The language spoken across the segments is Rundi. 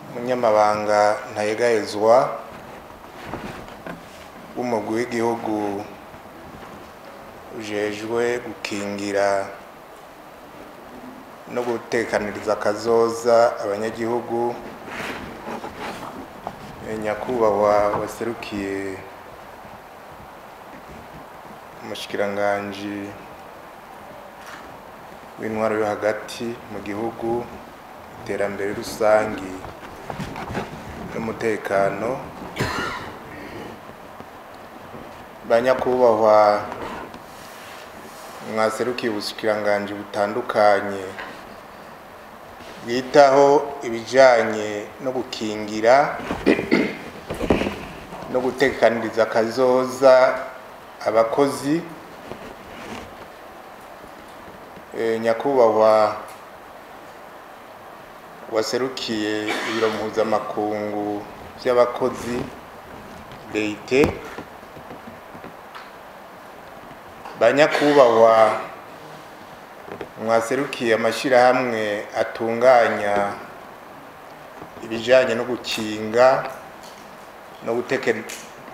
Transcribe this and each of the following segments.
Umunyamabanga ntayegayezwa w'umugwi w'igihugu ujejwe gukingira no gutekaniriza akazoza abanyagihugu, nyakubahwa waserukiye umushikiranganji w'intwaro yo hagati mu gihugu, iterambere rusangi n'umutekano, banyakubahwa mwaserukiye ubushikiranganji butandukanye bwitaho ibijanye no gukingira no gutekaniriza akazoza abakozi, nyakubahwa waserukiye ibiro mpuzamakungu by'abakozi DIT, banyakubahwa mwaserukiye amashirahamwe atunganya ibijanye no gukinga no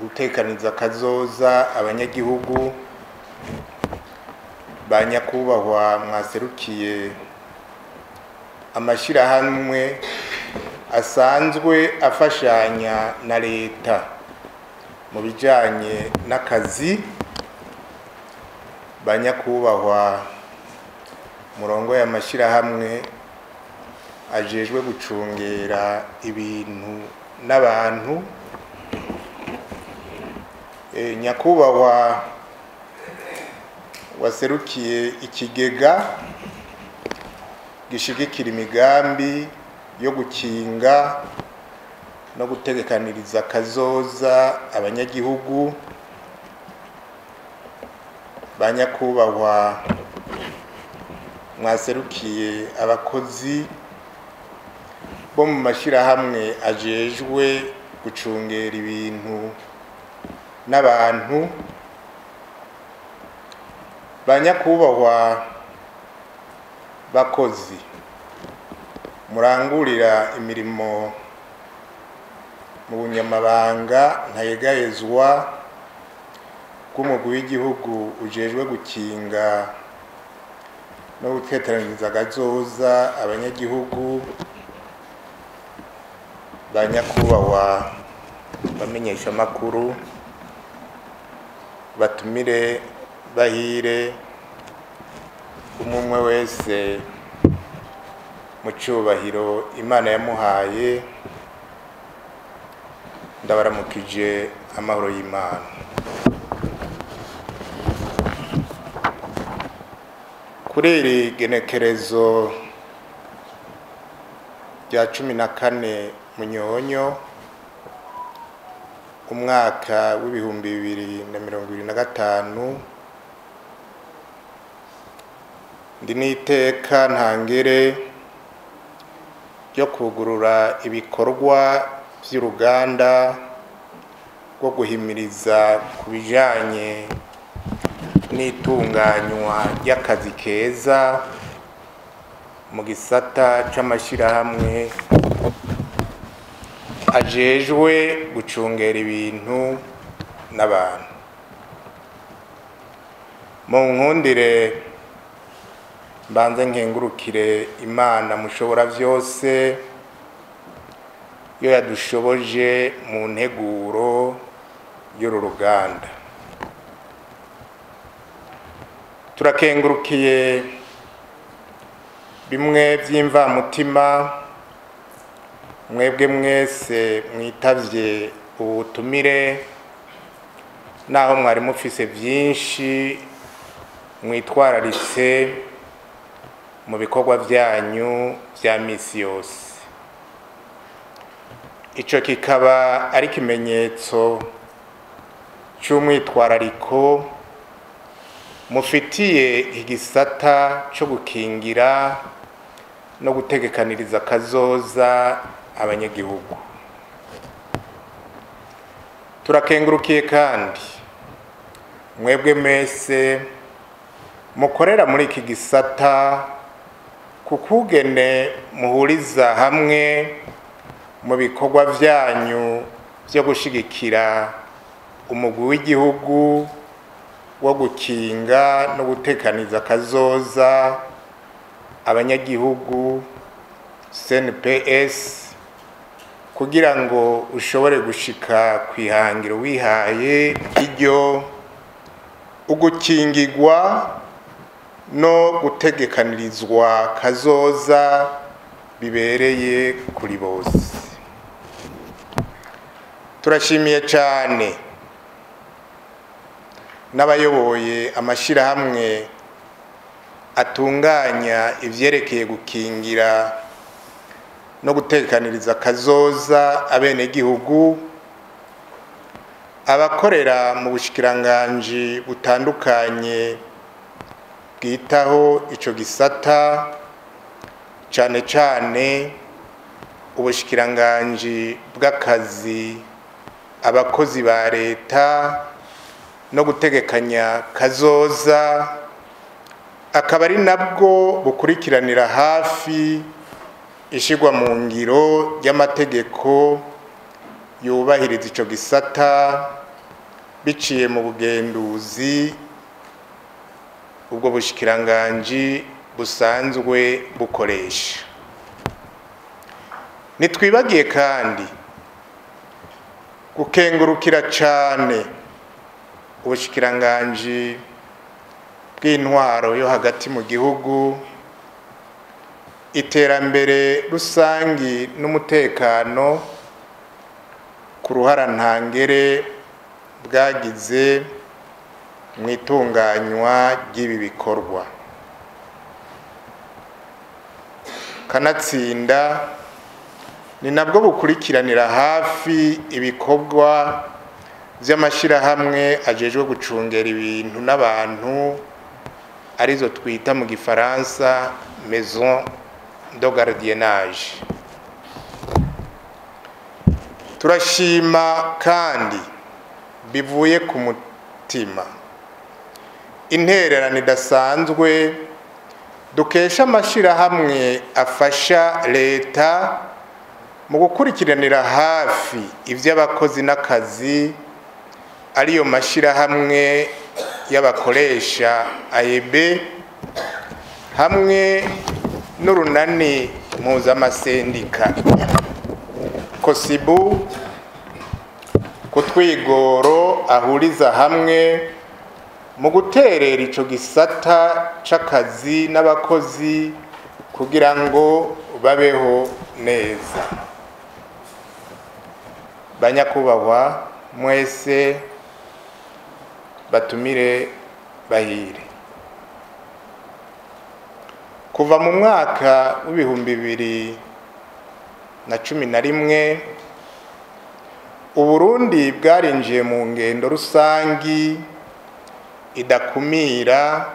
gutekaniza kazoza abanyagihugu, banyakubahwa mwaserukiye amashirahamwe asanzwe afashanya na leta mu bijanye n'akazi, banyakubahwa murongo y'amashirahamwe ajejwe gucungera ibintu n'abantu, nyakubahwa waserukiye ikigega gishigikira imigambi yo gukinga no gutegekaniriza kazoza abanyagihugu, banyakubahwa mwaserukiye abakozi bo mu mashirahamwe ajejwe gucungera ibintu n'abantu, banyakubahwa bakozi murangurira imirimo mu bunyamabanga ntayegayezwa bw'umugwi w'igihugu ujejwe gukinga no gutekaniriza akazoza abanyagihugu, banyakubahwa bamenyesha makuru batumire bahire umwe wese mu cyubahiro Imana yamuhaye, ndabaramukije amahoro y'Imana. Kuri iri genekerezo rya 14 Munyonyo umwaka w'2025, ndi n'iteka ntangere ryo kugurura ibikorwa vy'uruganda rwo guhimiriza ku bijanye n'itunganywa ry'akazi keza mu gisata c'amashirahamwe ajejwe gucungera ibintu n'abantu. Mu nkundire mbanze nkengurukire Imana mushobora vyose yo yadushoboje mu nteguro y'uru ruganda. Turakengurukiye bimwe vy'imvamutima mwebwe mwese mwitavye ubutumire, naho mwari mufise vyinshi mwitwararitse mu bikorwa vyanyu vya misi yose. Ico kikaba ari ikimenyetso c'umwitwarariko mufitiye igisata co gukingira no gutegekaniriza kazoza abanyagihugu. Turakengurukiye kandi mwebwe mwese mukorera muri iki gisata kukugene muhuriza hamwe mu bikorwa vyanyu vyo gushigikira umugwi w'igihugu wo gukinga no gutekaniza kazoza abanyagihugu CNPS, kugira ngo ushobore gushika kwihangiro wihaye iryo ugukingirwa no gutegekanirizwa kazoza bibereye kuri bose. Turashimiye cyane n'abayoboye amashirahamwe atunganya ivyerekeye gukingira no gutekaniriza kazoza abenegihugu, abakorera mu bushikiranganji butandukanye bwitaho ico gisata, cane cane ubushikiranganji bw'akazi, abakozi ba leta no gutegekanya kazoza, akaba ari nabwo bukurikiranira hafi ishigwa mu ngiro y'amategeko yubahiriza ico gisata biciye mu bugenduzi ubwo bushikiranganji busanzwe bukoresha. Nitwibagiye kandi gukengurukira cane ubushikiranganji bw'intwaro yo hagati mu gihugu, iterambere rusangi n'umutekano ku ruhara ntangere bwagize mu itunganywa ry'ibi bikorwa. Kanatsinda ni nabwo bukurikiranira hafi ibikorwa vy'amashirahamwe ajejwe gucungera ibintu n'abantu, arizo twita mu gifaransa maison de gardiennage. Turashima kandi bivuye ku mutima intererano idasanzwe dukesha amashirahamwe afasha leta mu gukurikiranira hafi ivy'abakozi n'akazi, ariyo mashirahamwe y'abakoresha AEB hamwe n'urunani mpuzamasendika Kosibu, ku twigoro ahuriza hamwe mu guterera ico gisata c'akazi n'abakozi kugira ngo babeho neza. Banyakubahwa mwese batumire bahire, kuva mu mwaka w'2011 Uburundi bwarinjiye mu ngendo rusangi idakumira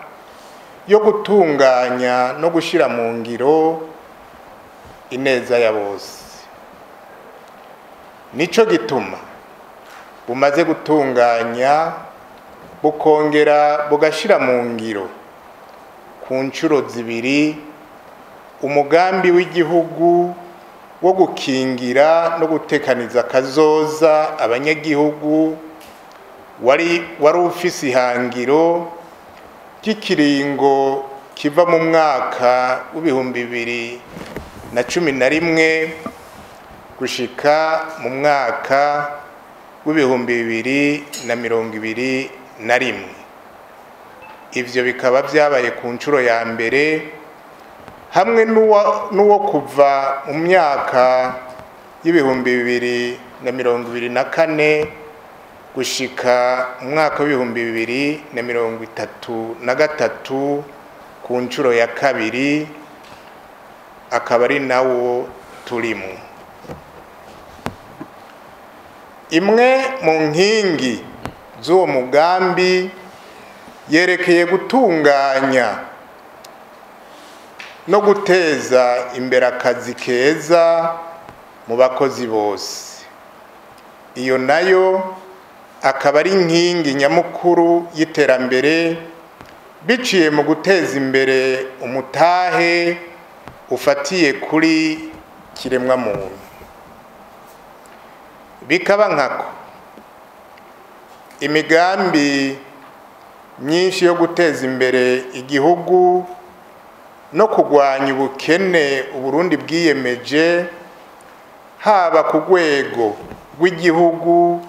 yo gutunganya no gushira mu ngiro ineza ya bose. Nico gituma bumaze gutunganya bukongera bugashira mu ngiro ku nshuro zibiri umugambi w'igihugu wo gukingira no gutekaniza kazoza abanyagihugu wari ufise ihangiro ry'ikiringo kiva mu mwaka w'2011 gushika mu mwaka w'2021. Ivyo bikaba vyabaye ku nshuro ya mbere hamwe n'uwo kuva mu myaka y'2024 gushika mu mwaka w'2033 ku nshuro ya kabiri, akaba ari nawo turimo. Imwe mu nkingi z'uwo mugambi yerekeye gutunganya no guteza imbere akazi keza mu bakozi bose. Iyo nayo akaba ari inkingi nyamukuru y'iterambere biciye mu guteza imbere umutahe ufatiye kuri kiremwa muntu. Bikaba nkako imigambi myinshi yo guteza imbere igihugu no kugwanya ubukene Uburundi bwiyemeje, haba ku rwego rw'igihugu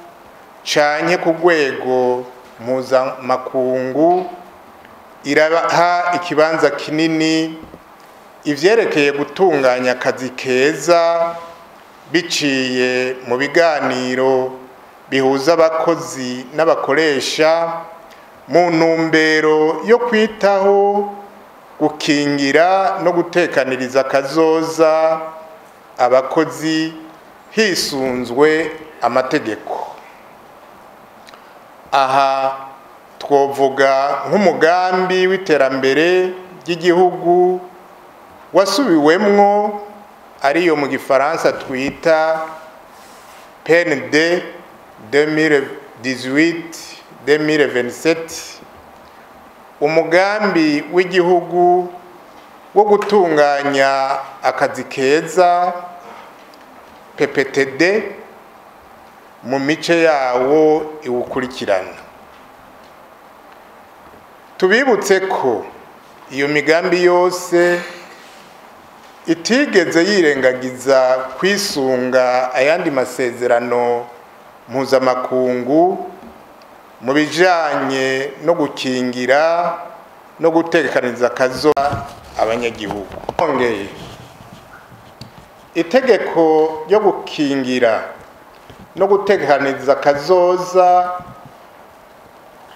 canke ku rwego mpuzamakungu, iraha ikibanza kinini ivyerekeye gutunganya akazi keza biciye mu biganiro bihuza abakozi n'abakoresha mu ntumbero yo kwitaho, gukingira no gutekaniriza akazoza abakozi hisunzwe amategeko. Aha twovuga nk'umugambi w'iterambere ry'igihugu wasubiwemwo, ariyo mu gifaransa twita PND 2018-2027, umugambi w'igihugu wo gutunganya akazi keza PPTD mu mice yawo iwukurikirana. Tubibutse ko iyo migambi yose itigeze yirengagiza kwisunga ayandi masezerano mpuzamakungu mu bijanye no gukingira no gutekaniriza akazoza abanyagihugu. Ongeye itegeko ryo gukingira no gutekaniriza akazoza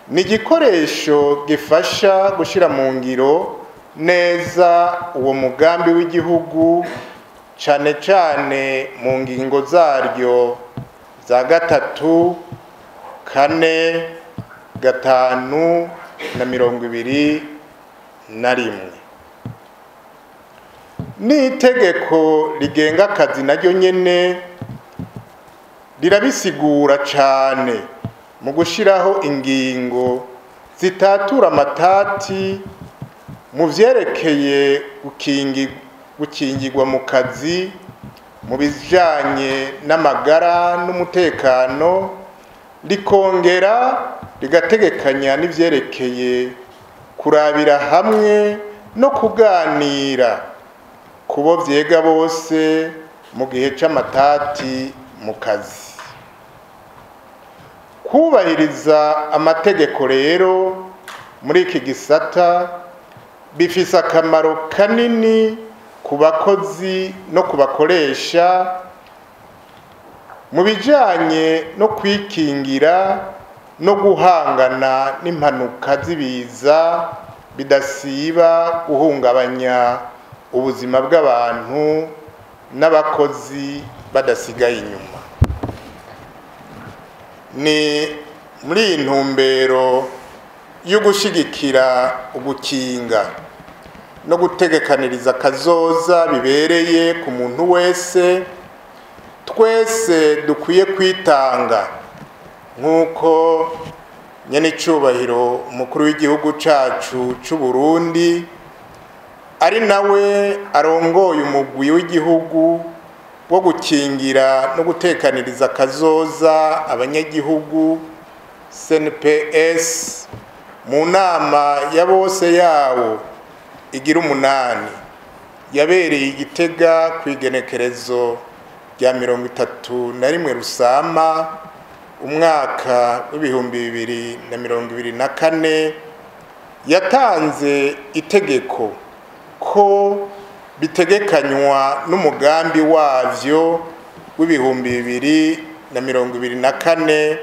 ni igikoresho gifasha gushira mu ngiro neza uwo mugambi w'igihugu, cane cane mu ngingo zaryo za 3, 4, 5 na 21. N'itegeko rigenga akazi naryo nyene rirabisigura cane mu gushiraho ingingo zitatura amatati mu vyerekeye gukingirwa mu kazi, mu bijanye n'amagara n'umutekano, rikongera rigategekanya n'ivyerekeye kurabira hamwe no kuganira kubo vyega bose mu gihe c'amatati mu kazi. Kubahiriza amategeko rero muri iki gisata bifise akamaro kanini ku bakozi no kubakoresha mu bijanye no kwikingira no guhangana n'impanuka z'ibiza bidasiba guhungabanya ubuzima bw'abantu n'abakozi badasigaye inyuma. Ni muri iyi ntumbero yo gushigikira ugukinga no gutegekaniriza akazoza bibereye ku muntu wese, twese dukwiye kwitanga nk'uko nyenicubahiro umukuru w'igihugu cacu c'u Burundi ari nawe arongoye umugwi w'igihugu wo gukingira no gutekaniriza akazoza abanyagihugu CNPS mu nama ya bose yawo igira 8 yabereye Igitega ku igenekerezo rya 31 Rusama umwaka w'2024, yatanze itegeko ko bitegekanywa n'umugambi wavyo w'2024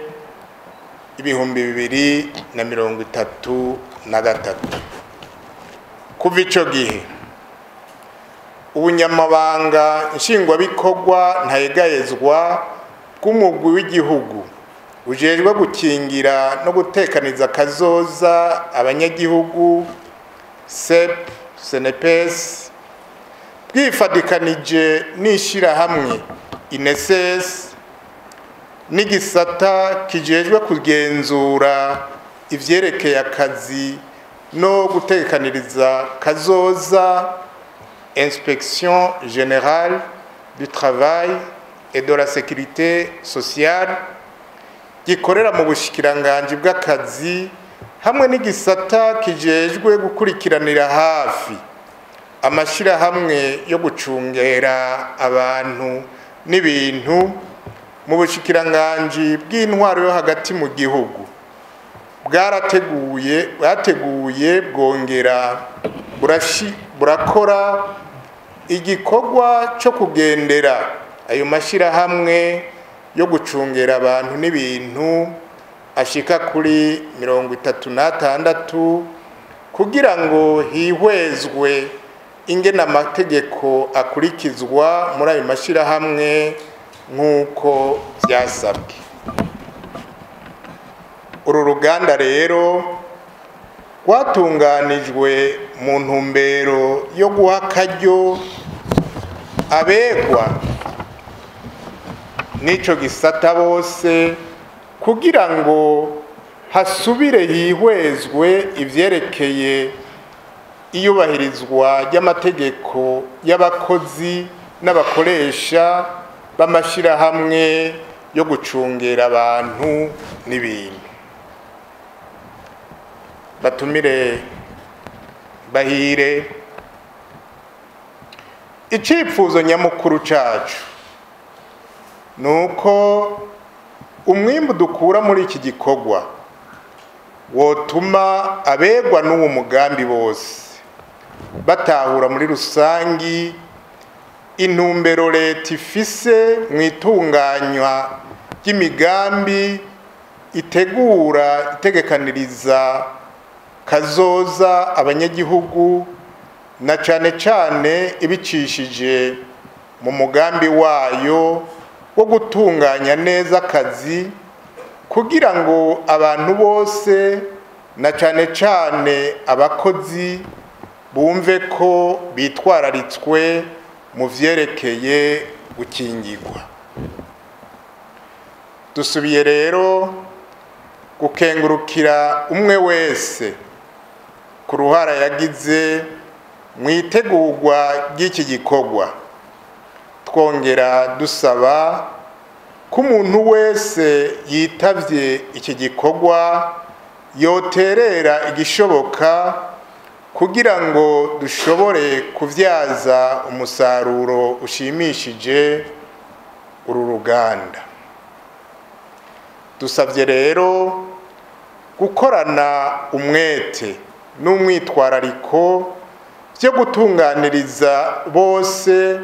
2033. Kuva ico gihe ubunyamabanga nshingwabikorwa ntayegayezwa bw'umugwi w'igihugu ujejwe gukingira no gutekaniza akazoza abanyagihugu CEP CNPS bwifadikanije n'ishirahamwe INSS n'igisata kijejwe kugenzura ivyerekeye akazi no gutekaniriza kazoza, Inspection Générale du Travail et de la Sécurité Sociale, gikorera mu bushikiranganji bw'akazi, hamwe n'igisata kijejwe gukurikiranira hafi amashirahamwe yo gucungera abantu n'ibintu mu bushikiranganji bw'intwaro yo hagati mu gihugu, bwateguye bwongera burakora igikorwa cyo kugendera ayo mashirahamwe yo gucungera abantu n'ibintu ashika kuri 36 kugira ngo hihwezwe ingene amategeko akurikizwa muri ayo mashirahamwe nk'uko byasabwe. Uru ruganda rero rwatunganijwe mu ntumbero yo guha akaryo abegwa n'ico gisata bose kugira ngo hasubire hihwezwe ivyerekeye iyubahirizwa ry'amategeko y'abakozi n'abakoresha b'amashirahamwe yo gucungera abantu n'ibintu. Batumire bahire, icipfuzo nyamukuru cacu nuko umwimbu dukura muri iki gikorwa wotuma abegwa n'uwo mugambi bose batahura muri rusangi intumbero leta ifise mu itunganywa ry'imigambi itegura itegekaniriza kazoza abanyagihugu, na cane cane ibicishije mu mugambi wayo wo gutunganya neza akazi kugira ngo abantu bose na cane cane abakozi bumve ko bitwararitswe mu vyerekeye gukingirwa. Dusubiye rero gukengurukira umwe wese ku ruhara yagize mu itegurwa ry'iki gikorwa, twongera dusaba ko umuntu wese yitavye iki gikorwa yoterera igishoboka kugira ngo dushobore kuvyaza umusaruro ushimishije uru ruganda. Dusavye rero gukorana umwete n'umwitwarariko byo gutunganiriza bose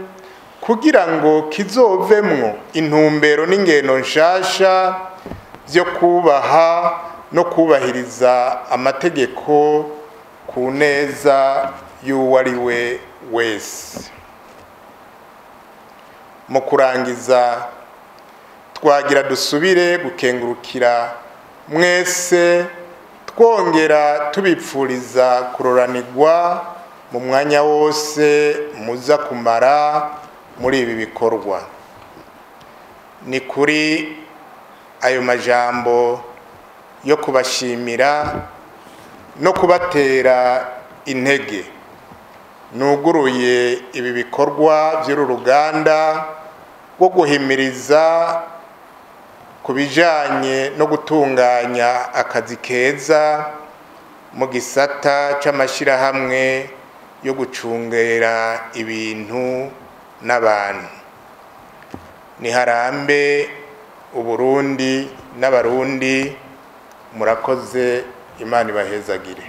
kugira ngo kizovemwo intumbero n'ingeno nshasha byo kubaha no kubahiriza amategeko ku neza y'uwo ari we wese. Mu kurangiza, twagira dusubire gukengurukira mwese, twongera tubipfuriza kuroranirwa mu mwanya wose muza kumara muri ibi bikorwa. Ni kuri ayo majambo yo kubashimira no kubatera intege nuguruye ibi bikorwa by'uru ruganda rwo guhimiriza ku bijanye no gutunganya akazi keza mu gisata c'amashirahamwe yo gucungera ibintu n'abantu. Niharambe Uburundi n'Abarundi. Murakoze, Imana ibahezagire.